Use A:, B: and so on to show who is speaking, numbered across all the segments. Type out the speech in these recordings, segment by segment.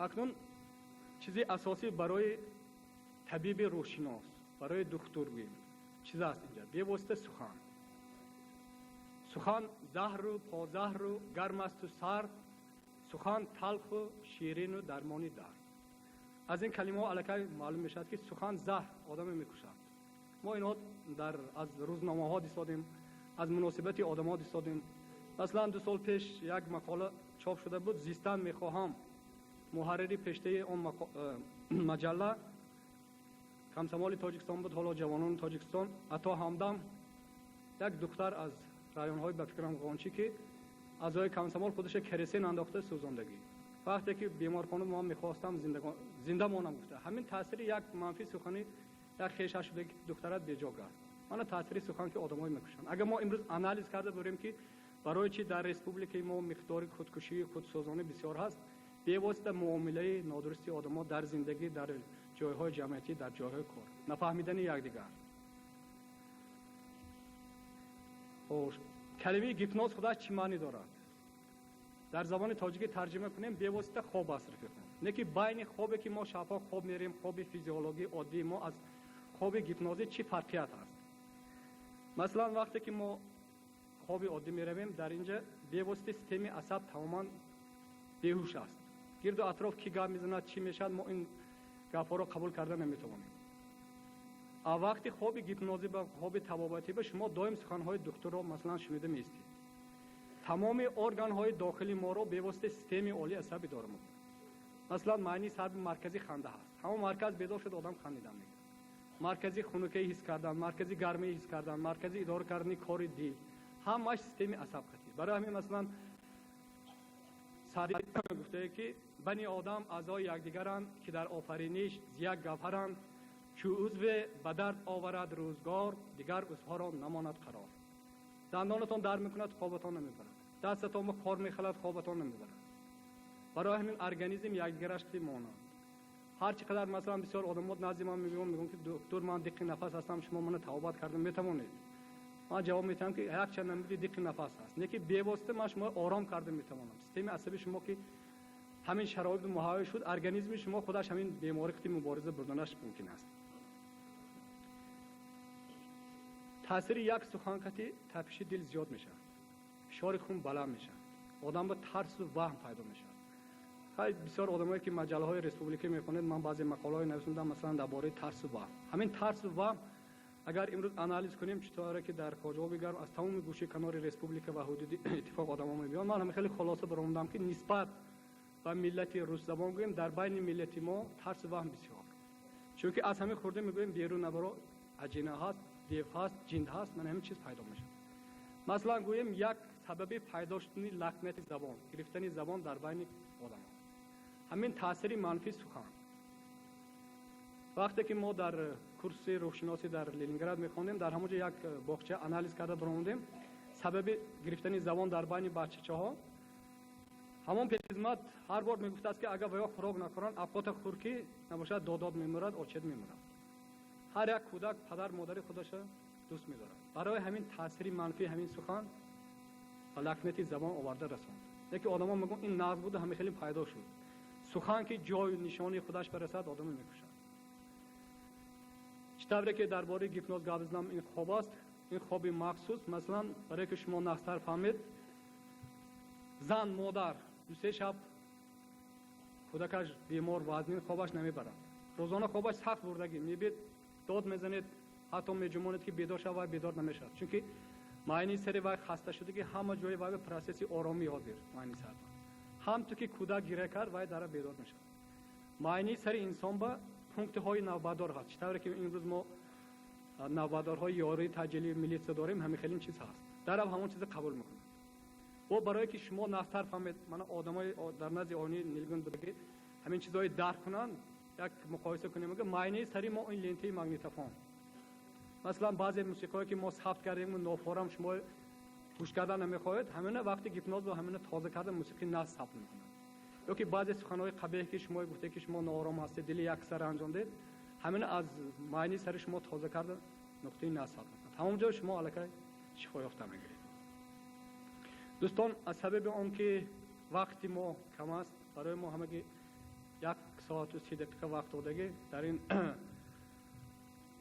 A: Акнун чизи асосӣ барои табиби рӯҳшинос, барои духтур гӯем, чиз аст инҷа? Бевосита сухан. Сухан заҳру позаҳру гарм асту сард, сухан талху ширину дармони дард. Аз ин калимаҳо аллакай маълум мешавад, ки сухан заҳр одаме мекушад. Мо инҳо дар аз рӯзномаҳо дисодем, аз муносибати одамҳо дисодем. Масалан, 2 сол пеш як мақола чоп шуда буд, «Зистан мехоҳам». Муҳаррири пештаи он маҷалла Комсомоли Тоҷикистон буд, ҳоло Ҷавонони Тоҷикистон, Ато Ҳамдам, як духтар аз районҳои, ба фикрам, Ғончӣ, ки аъзои комсомол, худаш керосин андохта сӯзондагӣ. Вақте ки беморхона ман мехостам зинда монам, гуфта. Ҳамин таъсири як манфӣ сухани як хеша шуда, ки духтарат беҷо кард. Мана таъсири сухан, ки одамҳое мекушанд. Агар мо имрӯз анализ карда бурем, ки барои чи дар республикаи мо миқдори худкушии худсӯзонӣ бисёр ҳаст, бевосита муомилаи нодурусти одамҳо дар зиндагӣ, дар ҷойҳои ҷамъиятӣ, дар ҷойҳои кор, нафаҳмидани якдигар. Хош, калимаи гипноз худаш чӣ маънӣ дорад? Дар забони тоҷикӣ тарҷима кунем, бевосита хоб аст, рафиқон. Не ки байни хобе, ки мо шабҳо хоб мерем, хоби физиологии оддии мо, аз хоби гипнозӣ чӣ фарқият ҳаст? Масалан, вақте ки мо хоби оддӣ меравем, дар инҷа бевосита системаи асаб тамоман беҳуш аст. Гирду атроф кӣ гап мезанад, чӣ мешавад, мо ин гапҳоро қабул карда наметавонем. А вақти хоби гипнозӣ ба хоби табобатӣ ба шумо доим суханҳои духтурро, масалан, шунида меистед. Тамоми органҳои дохили моро бевосита системаи олии асаб идора мекунад. Масалан, маънии сарби маркази ханда ҳаст. Ҳамон марказ бедор шуд, одам хандидан мегирад. Маркази хунукаи ҳис кардан, маркази гармии ҳис кардан, маркази идора кардани кори дил, ҳамааш системаи асаб қатӣ. Барои ҳамин, масалан, Саъдӣ гуфтае, ки бани одам аъзои якдигаранд, ки дар офариниш зи як гавҳаранд, чу узве ба дард оварад рӯзгор, дигар узвҳоро намонад қарор. Дандонатон дард мекунад, хобатон намебарад. Дастатон ба хор мехалад, хобатон намебарад. Барои ҳамин организм якдигараш ки монанд. Ҳар чӣ қадар, масалан, бисёр одамот назди ман мебиёнд, мегӯянд, ки доктор, ман диққи нафас ҳастам, шумо мана табобат карда метавонед? Ман ҷавоб медиҳам, ки якчанд намуди диққи нафас ҳаст, не ки бевосита ман шумо ором карда метавонам. Системаи асаби шумо ки ҳамин шароит муҳайё шуд, организми шумо худаш ҳамин беморӣ қити мубориза бурданаш мумкин аст. Таъсири як сухан қати тапиши дил зиёд мешавад, фишори хун баланд мешавад, одам ба тарсу ваҳм пайдо мешавад. Хай, бисёр одамое, ки маҷаллаҳои республика мехонед, ман баъзе мақолаҳое нависондам, масалан, дар бораи тарсу ваҳм. Ҳамин тарсу ваҳм агар имрӯз анализ кунем, чӣ ки дар Хоҷаоби Гарм аз тамоми гӯшаи канори республика ва ҳудуди иттифоқ одамо мебиёнд, ман ҳам хеле хулоса баромадам, ки нисбат ба миллати русзабон гӯем, дар байни миллати мо тарсу ваҳм бисёр. Чунки аз ҳамин хурда мегӯем, берун набаро, аҷина ҳаст, дев ҳаст, ҷинд ҳаст, ман ҳамин чиз пайдо мешавад. Масалан, гӯем, як сабаби пайдо шудани лакнати забон, гирифтани забон дар байни одамон, ҳамин таъсири манфии сухан. Вақте ки мо дар курси рӯҳшиносӣ дар Ленинград мехондем, дар ҳамон ҷо як боғча анализ карда баромадем, сабаби гирифтани забон дар байни бачачаҳо. Ҳамон пешхизмат ҳар бор мегуфтааст, ки агар ваё хӯрок нахӯранд, афқота хӯр, ки набошад, додод мемурад, очет мемурад. Ҳар як кӯдак падар модари худаша дӯст медорад. Барои ҳамин таъсири манфии ҳамин сухан ба лакнати забон оварда расонд. Яке одамо мегӯянд, ин нағз буда, ҳамин хеле пайдо шуд. Сухан ки ҷою нишони худаш барасад, одамо мекушад. Чӣ тавре ки дар бораи гипноз гап задам, ин хоб аст, ин хоби махсус. Масалан, барое ки шумо нағзтар фаҳмед, зан, модар 2-се шаб кӯдакаш бемор, вазнин, хобаш намебарад. Рӯзона хобаш сахт бурдагӣ мебид, дод мезанед, ҳатто меҷумонед, ки бедор шава, вай бедор намешавад, чунки майни сари вай хаста шуда, ки ҳама ҷои вай процесси оромӣ ҳозир майни сар. Ҳам ту ки кӯдак гиря кард, вай дара бедор мешавад. Майни сари инсон ба пунктҳои навбатдор ҳаст. Чӣ тавре ки имрӯз мо навбатдорҳои ёрии таъҷилии милитсия дорем, ҳамин хелин чиз ҳаст. Дарав ҳамон чиза қабул мекунад. Бо барое ки шумо нағзтар фаҳмед, мана одамои дар назди оини нилгун будаги ҳамин чизҳои дарк кунанд, як муқоиса кунем, майнаи сари мо ин лентаи магнитофон. Масалан, баъзе мусиқиҳое, ки мо сабт кардем, нофорам шумо гӯш кардан намехоҳед, ҳамина вақти гипноз бо ҳамина тоза карда, мусиқӣ нағз сабт мекунад. Ё ки баъзе суханҳои қабеҳ, ки шумо гуфте, ки шумо ноором ҳастед, дили як сар анҷомдед, ҳамина аз майни сари шумо тоза карда, нуқтаи нағз сабт мекунад. Ҳамон ҷо шумо аллакай шифо ёфта мегиред. Дӯстон, аз сабаби он ки вақти мо кам аст, барои мо ҳамаги 1 соату 30 дақиқа вақт додагӣ. Дар ин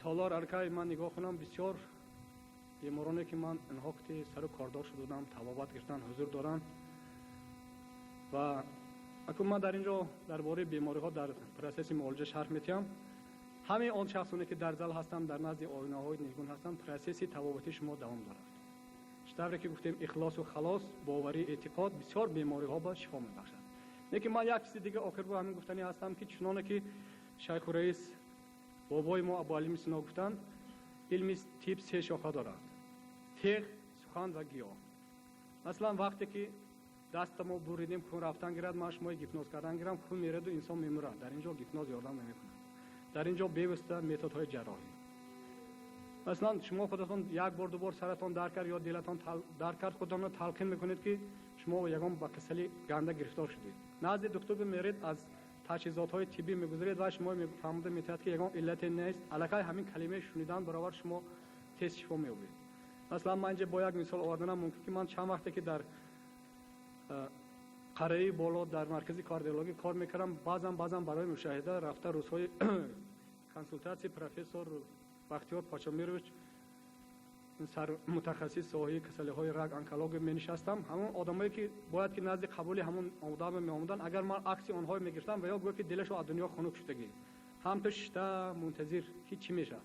A: толор алкай ман нигоҳ кунам, бисёр бемороне ки ман инҳо ки сару кордор шуда будам, табобат гирифтан, ҳузур доранд. Ва акун ман дар инҷо дар бораи бемориҳо дар процесси муолиҷа шарҳ метиҳам. Ҳамаи он шахсоне ки дар зал ҳастанд, дар назди оинаҳои нилгун ҳастанд, процесси табобати шумо давом дорад. Чӣ тавре ки гуфтем, ихлосу халос, боварӣ, эътиқод бисёр бемориҳо ба шифо мебахшад. Лекин ман як чизи дига охир бо ҳамин гуфтанӣ ҳастам, ки чуноне ки шайху раис бобои мо Абуалими Сино гуфтанд, илми тиб се шоха дорад: теғ, сухан ва гиёҳ. Масалан, вақте ки даста мо буридем, хун рафтан гирад, ман шумои гипноз кардан гирам, хун мераду инсон мемурад. Дар ин ҷо гипноз ёрдам намекунад. Дар ин ҷо бевосита методҳои ҷарроҳӣ. Масалан, шумо худатон як бор, ду бор саратон дард кард ё дилатон дард кард, худатонро талқин мекунед, ки шумо ягон ба касали ганда гирифтор шудед. Назди духтур меред, аз таҷҳизотҳои тиббӣ мегузаред ва шумо фаҳмида метавонед, ки ягон иллате нест. Аллакай ҳамин калимаи шунидан баробар шумо тез шифо меёбед. Масалан, ман инҷа бо як мисол оварданам мумкин, ки ман чанд вақте ки дар қарияи боло дар маркази кардиологӣ кор мекардам, баъзан барои мушоҳида рафта рӯзҳои консултатсияи профессор Бахтиёр Пачомирович, мутахассис соҳаи касалиҳои раг, онкология менишастам. Ҳамон одамое ки бояд ки назди қабули ҳамон одаме меомаданд, агар ман акси онҳое мегирифтам, ва ё гӯё ки дилашо аз дунё хунук шудагӣ, ҳам то шишта мунтазир ки чӣ мешавад.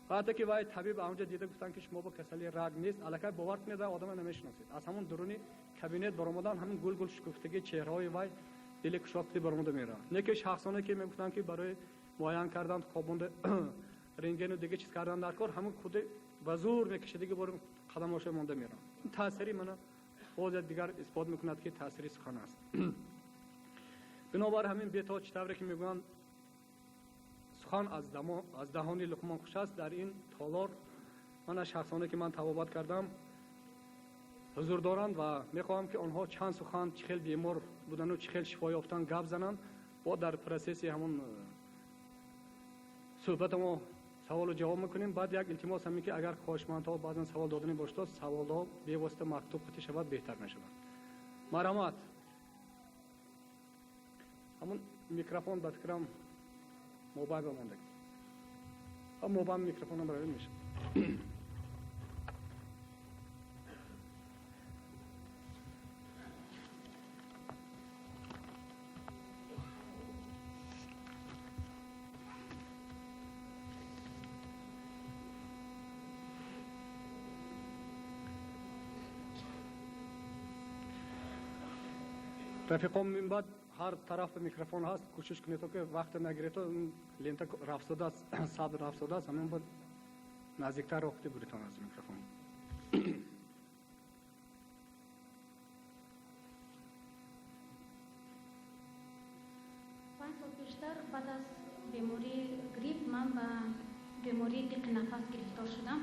A: Вақте ки вай табиб онҷа дида гуфтанд, ки шумо бо касалии раг нест, аллакай бовар кунед, вай одаме намешиносед. Аз ҳамон дуруни кабинет баромадан, ҳамин гулгул шукуфтагии чеҳраҳои вай дили кушодти баромада меравад. Не ки шахсоне ки мегуфтанд, ки барои муайян кардан хобонда рентгену дига чиз кардан дар кор, ҳамон худи ба зур мекашидиги бор қадамоша монда меравад. Ин таъсири мана боз як дигар исбот мекунад, ки таъсири сухан аст. Бинобар ҳамин бето чӣ тавре ки мегӯянд, сухан аз даҳони Луқмон хуш аст. Дар ин толор мана шахсоне ки ман табобат кардам ҳузур доранд ва мехоҳам, ки онҳо чанд сухан, чӣ хел бемор будану чӣ хел шифо ёфтан гап зананд. Бо дар процесси ҳамон суҳбата мо саволу ҷавоб мекунем. Баъд як илтимос ҳамин, ки агар хоҳишмандҳо баъзан савол додани бошад, саволҳо бевосита мактуб қатӣ шавад, беҳтар мешавад. Марҳамат, ҳамон микрофон ба фикрам мобайл бамондаги, мобайл микрофонам равӣ мешавад. Рафиқом, мин баъд ҳар тараф микрофон ҳаст, кӯшиш кунед, ки вақта нагиред. Лента рафтодааст, сабр рафтодааст, ҳамин баъд наздиктар роҳти буритон аз микрофон.
B: 5 сол пештар баъд аз бемории грипп ман ба бемории диқи нафас гирифтор шудам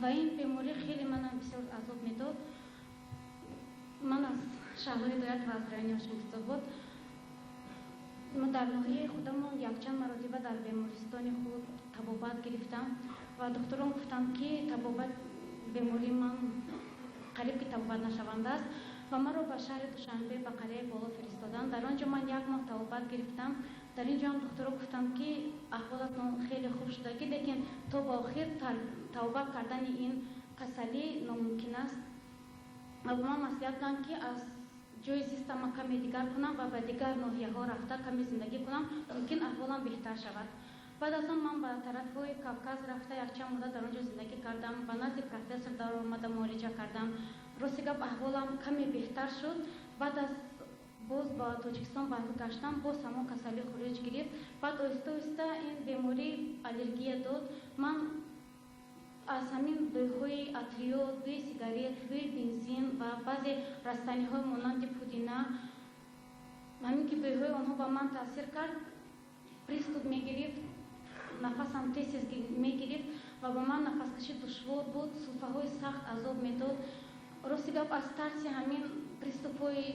B: ва ин беморӣ хеле манам бисёр азоб медод. Ман аз шаҳрҳои вилоят ва аз райони Ҳошимистобод. Мо дар ноҳияи худамон якчанд маротиба дар бемористони худ табобат гирифтам ва духтурон гуфтанд, ки табобат бемории ман қариб ки табобат нашаванда аст ва маро ба шаҳри Душанбе ба қарияи боло фиристоданд. Дар он ҷо ман як моҳ табобат гирифтам. Дар ин ҷо ҳам духтуро гуфтанд, ки аҳволатон хеле хуб шудагӣ, лекин то ба охир табобат кардани ин касалӣ номумкин аст. Ва ба ман маслиҳат доданд, ки аз ҷои зистама каме дигар кунам ва ба дигар ноҳияҳо рафта каме зиндагӣ кунам, мумкин аҳволам беҳтар шавад. Баъд аз он ман ба тарафҳои Кавказ рафта якчанд муддат дар он ҷо зиндагӣ кардам, ба назди профессор даромада муолиҷа кардам. Рости гап, аҳволам каме беҳтар шуд. Баъд аз боз ба Тоҷикистон баргаштам, боз ҳамон касалӣ хуруҷ гирифт. Баъд оҳиста оҳиста ин беморӣ аллергия дод. Ман аз ҳамин бӯйҳои атриёт, бӯи сигарет, бӯи бензин ва баъзе растаниҳои монанди пудина, ҳамин ки бӯйҳои онҳо ба ман таъсир кард, приступ мегирифт, нафасам тез тез мегирифт ва ба ман нафаскашӣ душвор буд, сулфаҳои сахт азоб медод. Рости гап, аз тарси ҳамин приступҳои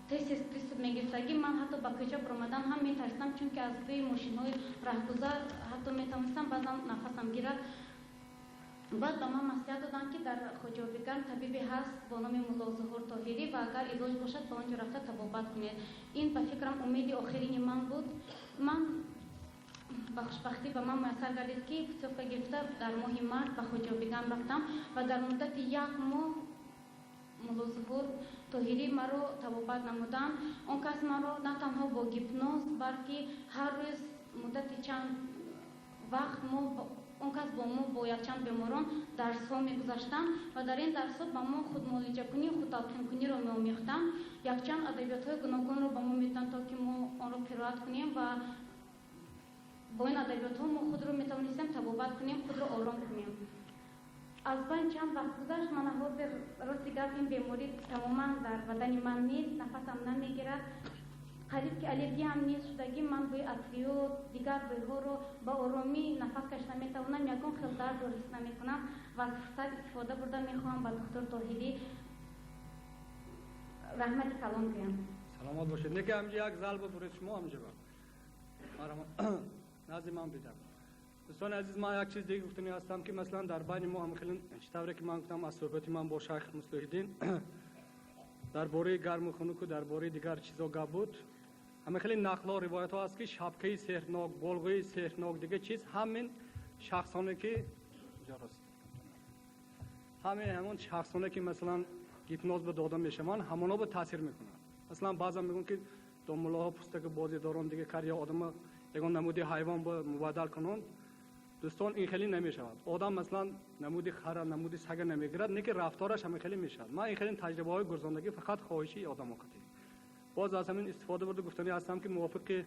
B: тез тез приступ мегирифтагӣ ман ҳатто ба кӯча баромадан ҳам метарсидам, чунки аз бӯи мошинҳои раҳгузар ҳатто метавонистам баъзан нафасам гирад. Баъд ба ман маслиҳат доданд, ки дар Хоҷаобигарм табибе ҳаст бо номи Мулло Зуҳур Тоҳирӣ ва агар илоҷ бошад, ба он ҷо рафта табобат кунед. Ин ба фикрам умеди охирини ман буд. Ман ба хушбахтӣ ба ман муяссар гардид, ки путёвка гирифта дар моҳи март ба Хоҷаобигарм рафтам ва дар муддати як моҳ Мулло Зуҳур Тоҳирӣ маро табобат намуданд. Он кас маро на танҳо бо гипноз, балки ҳар рӯз муддати чанд вақт мо он кас бо мо, бо якчанд беморон дарсҳо мегузаштанд ва дар ин дарсҳо ба мо худмуолиҷакунӣ, худталқинкуниро меомӯхтанд. Якчанд адабиётҳои гуногунро ба мо медоданд, то ки мо онро қироат кунем ва бо ин адабиётҳо мо худро метавонистем табобат кунем, худро ором кунем. Аз байн чанд вақт гузашт, мана ҳозир рости гап ин беморӣ тамоман дар бадани ман нест, нафасам намегирад, қариб ки аллергияам нест шудагӣ. Ман бӯи атриёт, дигар бӯйҳоро ба оромӣ нафас кашида метавонам, ягон хел дардро ҳис намекунам ва аз фурсат истифода бурда мехоҳам ба духтур Тоҳирӣ раҳмати калон гӯям.
A: Саломат бошед. Неки ҳамҷа як зал бубуред шумо ҳамҷа ба назди ман бидам. Дӯстони азиз, ман як чиз дига гуфтанӣ ҳастам, ки масалан дар байни мо ҳам хеле чӣ тавре ки ман гуфтам, аз суҳбати ман бо шайх Муслиҳиддин дар бораи гарму хунуку, дар бораи дигар чизо гап буд. Ҳама хеле нақлҳо, ривоятҳо аст, ки шапкаи сеҳрнок, болғои сеҳрнок, дигар чиз, ҳамин шахсоне ки ҳамин ҳамон шахсоне ки масалан гипноз ба дода мешаванд, ҳамоно ба таъсир мекунанд. Масалан, баъзан мегӯянд, ки домуллоҳо пустаки бозӣ доранд, дигар кар ё одама ягон намуди ҳайвон ба мубаддал кунанд. Дӯстон, ин хеле намешавад. Одам масалан намуди хара, намуди сага намегирад, не ки рафтораш ҳама хеле мешавад. Ман ин хеле таҷрибаҳои гузарондагӣ фақат хоҳиши одамо қатӣ. Боз аз ҳамин истифода бурда гуфтанӣ ҳастам, ки мувофиқи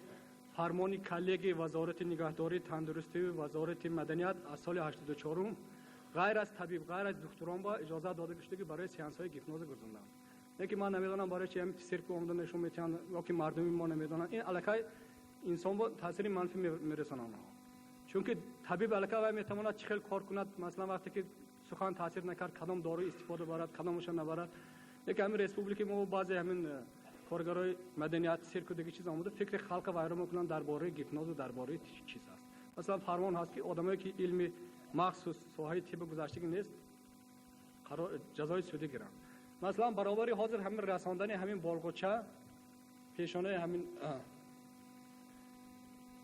A: фармони коллегияи Вазорати нигаҳдории тандурустию Вазорати маданият аз соли 84-ум ғайр аз табиб, ғайр аз духтурон ба иҷозат дода шуда, ки барои сеансҳои гипноза гузаронданд. Не ки ман намедонам барои чи ҳамин цирк омода нишон метиҳанд ё ки мардуми мо намедонанд. Ин аллакай инсон бо таъсири манфӣ мерасонанд онҳо, чунки табиб аллакай вай метавонад чӣ хел кор кунад. Масалан, вақте ки сухан таъсир накард, кадом дору истифода барад, кадомаша набарад. Леки ҳамин республикаи мо баъзе ҳамин коргарои маданият, цирку дига чиз омода фикри халқа вайрон мекунанд дар бораи гипнозу дар бораи чиз аст. Масалан, фармон ҳаст, ки одамое ки илми махсус соҳаи тибби гузаштагӣ нест, ҷазои судӣ гиранд. Масалан, баробари ҳозир ҳамин расондани ҳамин болғуча пешонаи ҳамин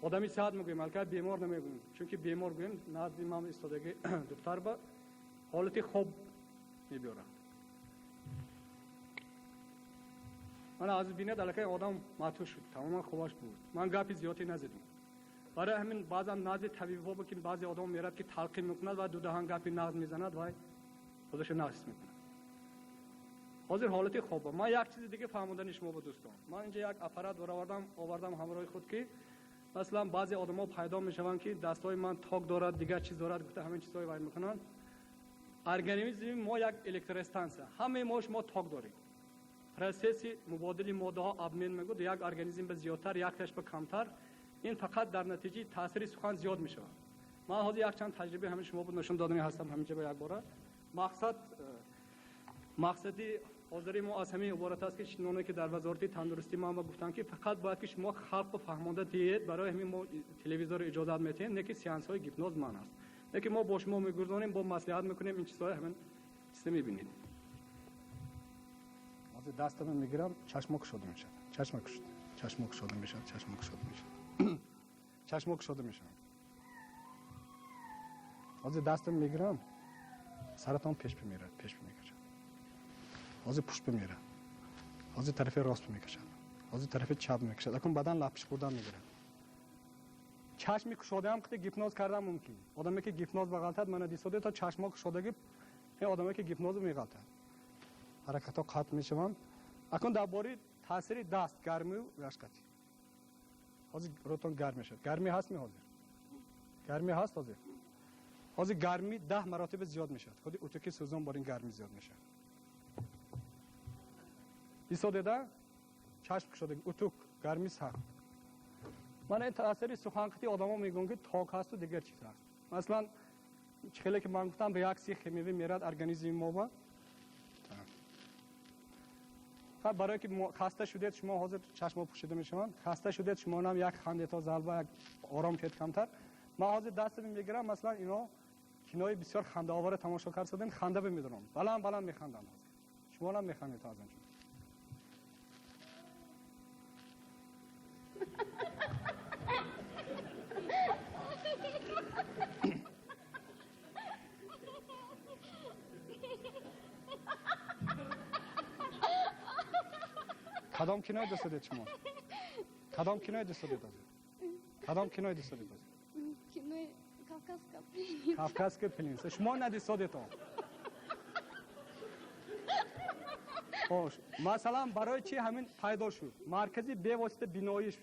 A: одами сиҳат мегӯем, аллакай бемор намегӯем, чунки бемор гӯем, назди ман истодаги духтар ба ҳолати хоб мебиёрад. Мана аз бинед, аллакай одам маътуш шуд, тамоман хобаш буд. Ман гапи зиёдӣ назидам. Барои ҳамин баъзан назди табибҳо ки баъзе одам мерад, ки талқин мекунад ва дудаҳан гапи нағз мезанад ва худашо нағз ҳис мекунад. Ҳозир ҳолати хоба. Ман як чизи дига фаҳмодани шумо ба дӯстон. Ман инҷа як аппарат баровардам, овардам ҳамроҳи худ, ки масалан баъзе одамо пайдо мешаванд, ки дастҳои ман ток дорад, дигар чиз дорад гуфта ҳамин чизҳои вай мекунанд. Организми мо як электростанция, ҳамаи мо шумо ток дорем. Процесси мубодили моддаҳо, обмен мегӯд, як организм ба зиёдтар, якташ ба камтар. Ин фақат дар натиҷаи таъсири сухан зиёд мешавад. Ман ҳозир якчанд таҷриба ҳамин шумо нишон додани ҳастам ҳаминҷа ба якбора. Мақсади ҳозири мо аз ҳамин иборат аст, ки чуноне ки дар Вазорати тандурустӣ ман ба гуфтам, ки фақат бояд ки шумо халқро фаҳмонда диҳед. Барои ҳамин мо телевизорро иҷозат метиҳем, не ки сеансҳои гипноз ман аст, не ки мо бо шумо мегузорем, бо маслиҳат мекунем. Ин чизҳои ҳамин чизе мебинед. Ҳозир дастамро мегирам, чашмо кушода мешавад, чашма кушода, чашмо кушода мешавад, чашмо кушода мешавад, чашмо кушода мешавад. Ҳозир дастам мегирам, саратон пеш бимерад, пеш мекашад. Ҳозир пушт бимерад, ҳозир тарафи рост мекашад, ҳозир тарафи чап мекашад. Акун бадан лаппиш хӯрдан мегирад. Чашми кушодаам қити гипноз кардан мумкин. Одаме ки гипноз бағалтад, мана дисоде то чашмо кушодаги, ин одаме ки гипнозу меғалтад, ҳаракатҳо қатъ мешаванд. Акун дар бораи таъсири даст, гармию рашқати. Ҳозир рӯтон гарм мешавад. Гармӣ ҳаст ми ҳозир? Гармӣ ҳаст ҳозир? Ҳозир гармӣ 10 маротиба зиёд мешавад. Худи утуки сӯзон бор ин гармӣ зиёд мешавад. Истодеда, чашм кушода, утук гармӣ сахт. Мана ин таъсири суханқити. Одамо мегӯянд, ки ток ҳасту дигар чиз ҳаст. Масалан, чӣ хеле ки ман гуфтам, реаксияи химиявӣ мерад организми мо ба. Барое ки хаста шудед шумо, ҳозир чашмо пӯшида мешаванд, хаста шудед шумо, нам як хандето залба, як ором шед камтар. Ман ҳозир дастами мегирам, масалан, ино Кинои бисёр хандаовара тамошо кард, ханда бимедорам, баланд баланд механданд. Шумо ҳам механдед аз инҷо. Кадом кинои дӯст доред шумо? Кадом кинои дӯст доред? Кадом кинои дӯст доред?
B: Кинои «Кавказская пленница».
A: «Кавказская пленница». Шумо надисодед он. Хош, масалан, барои чӣ ҳамин пайдо шуд? Маркази бевосита биноиш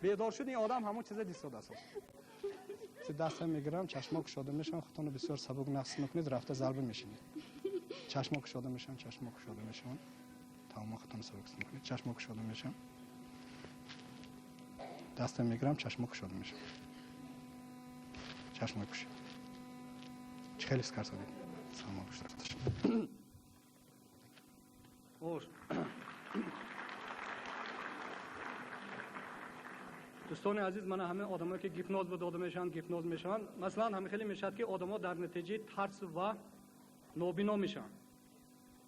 A: бедор шуд, ин одам ҳамон чиза дисодааст. Дастам мегирам, чашмо кушода мешаванд, худтонро бисёр сабук нақс мекунед, рафта зарба мешинед. Чашмо кушода мешаванд, чашмо кушода мешаванд. Тамом, худтонро сабук мекунед, чашмо кушода мешаванд. Дастам мегирам, чашмо кушода мешаванд. Чашмо кушед. Чӣ хеле ҳис кардед? Саломат бошед. Хош. Дӯстони азиз, мана ҳамин одамое ки гипноз ба дода мешаванд, гипноз мешаванд. Масалан, ҳамин хеле мешавад, ки одамо дар натиҷаи тарс ва нобино мешаванд.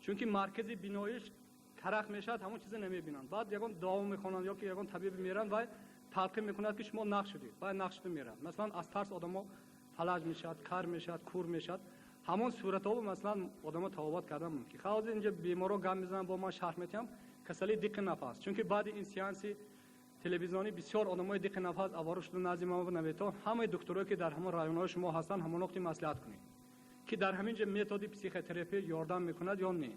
A: Чунки маркази биноиш карах мешавад, ҳамон чиза намебинанд. Баъд ягон дуо мехонанд ё ки ягон табиб меранд ва талқин мекунад, ки шумо нақш шудед. Баъд нақш шуда меравад. Масалан, аз тарс одамо фалаҷ мешавад, кар мешавад, кур мешавад. Ҳамон суратҳо масалан одамо табобат кардан мумкин. Ҳозир инҷа беморо гап мезананд, бо ман шарҳ метиҳам касалии диққи нафас. Чунки баъди ин сеанси телевизионӣ бисёр одамои диққи нафас авора шуда назди ман наметавон. Ҳамаи духтурое ки дар ҳамон районҳои шумо ҳастанд, ҳамон вақти маслиҳат кунед, ки дар ҳамин ҷо методи психотерапия ёрдам мекунад ё не.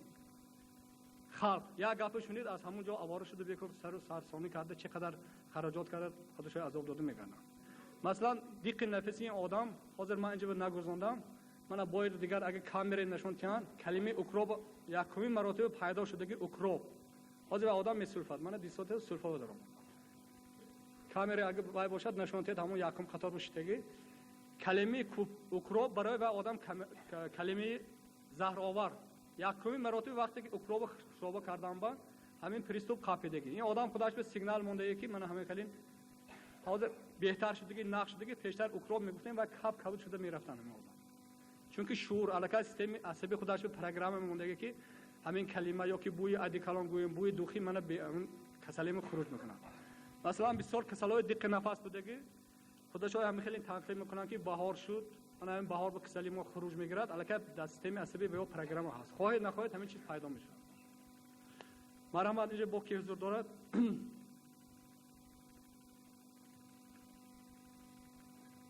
A: Халқ як гапо шунид, аз ҳамон ҷо авора шуда бекор сару сарсонӣ карда, чӣ қадар хароҷот карда, худашо азоб дода мегарданд. Масалан, диққи нафаси ин одам ҳозир ман инҷо нагузондам, мана бояд дигар агар камере нишон диҳанд, калимаи укроп якумин маротиба пайдо шудаги укроп. Ҳозир одам месулфад, мана дисота сулфа дорам. Камера агар вай бошад, нишон диҳад, ҳамон якум қатор шидаги калимаи укроп барои вай одам калимаи заҳровар. Якумин маротиба вақте ки укроп шоба кардан ба ҳамин приступ қапидаги. Ин одам худаш ба сигнал мондаги, ки мана ҳамин калим ҳозир беҳтар шудаги, нақш шудаги. Пештар укроп мегуфтем ва кап кабуд шуда мерафтан ҳамин одам. Чунки шуур аллакай системаи асабии худаш ба программа мондаги, ки ҳамин калима ё ки бӯи одеколон гӯем, бӯи духи мана касалима хуруҷ мекунад. Масалан, бисёр касалҳои диққи нафас будаги, худашо ҳамин хеле танқид мекунанд, ки баҳор шуд, мана ҳамин баҳор ба касали мо хуруҷ мегирад, аллакай дар системаи асабӣ ва ё программа ҳаст. Хоҳед нахоҳед, ҳамин чиз пайдо мешавад. Марҳамат, инҷо бо ки ҳузур дорад?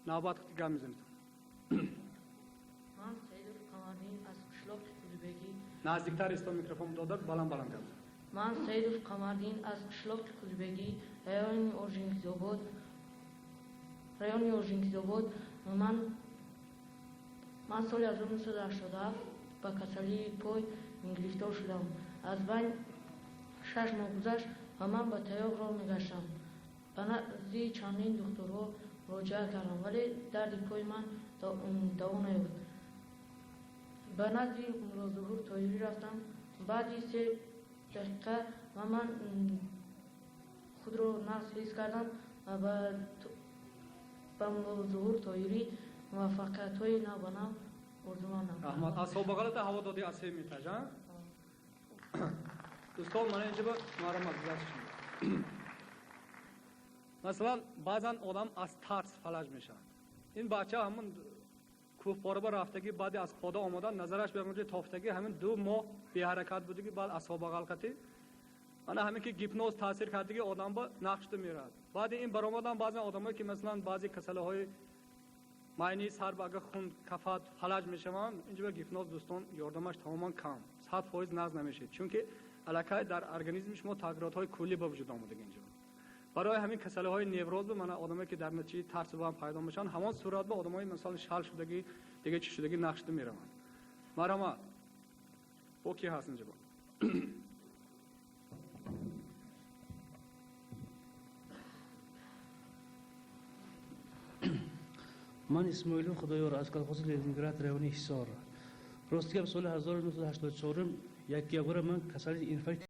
A: Навбат гап мезанед.
C: Ман Саидов Қамардин аз қишлоқи Қулибегӣ.
A: Наздиктар исто, микрофон додад, баланд баланд гап.
C: Ман Саидов Қамардин аз қишлоқи Қулибегӣ, райони Оржингизобод. Райони Оржингизобод. Ман соли 1987 ба касалии пой гирифтор шудам. Аз байн 6 моҳ гузашт ва ман ба таёқ роҳ мегаштам. Ба назди чандин духтурҳо муроҷиат кардам, вале дарди пои ман даво наёфт. Ба назди Муллозуҳур Тоирӣ рафтам. Баъди 3 дақиқа ва ман худро нағз ҳис кардам ва ба Муллозуҳур Тоирӣ муваффақиятҳои нав ба нав орзумандам.
A: Раҳмат. Аз собиқалата ҳаво додӣ аз се метаж, а? Дӯстон, мана инҷа ба марҳамат гузашт. Масалан, баъзан одам аз тарс фалаҷ мешавад. Ин бача ҳамон кӯҳпораба рафтагӣ, баъди аз пода омадан назараш ба онҷо тофтагӣ, ҳамин 2 моҳ беҳаракат будагӣ, баъд асобағалқатӣ. Мана ҳамин ки гипноз таъсир кардагӣ, одам ба нақш шуда меравад. Баъди ин баромадан баъзан одамое ки масалан баъзе касалиҳои майнаи сар ба агар хун кафад фалаҷ мешаванд, инҷо ба гипноз дӯстон ёрдамаш тамоман кам, 100% нағз намешавад, чунки аллакай дар организми шумо тағйиротҳои куллӣ ба вуҷуд омадаги инҷо. Барои ҳамин касалиҳои невроз ба мана одамое ки дар натиҷаи тарс ба ҳам пайдо мешаванд, ҳамон сурат ба одамои масалан шал шудагӣ, дига чӣ шудагӣ нақш шуда мераванд. Марҳамат, бо ки ҳаст инҷо?
D: Ман Исмоилов Худоёр аз колхози Ленинград, райони Ҳисор. Рости гап, соли 1984 як ягора ман касали инфаркт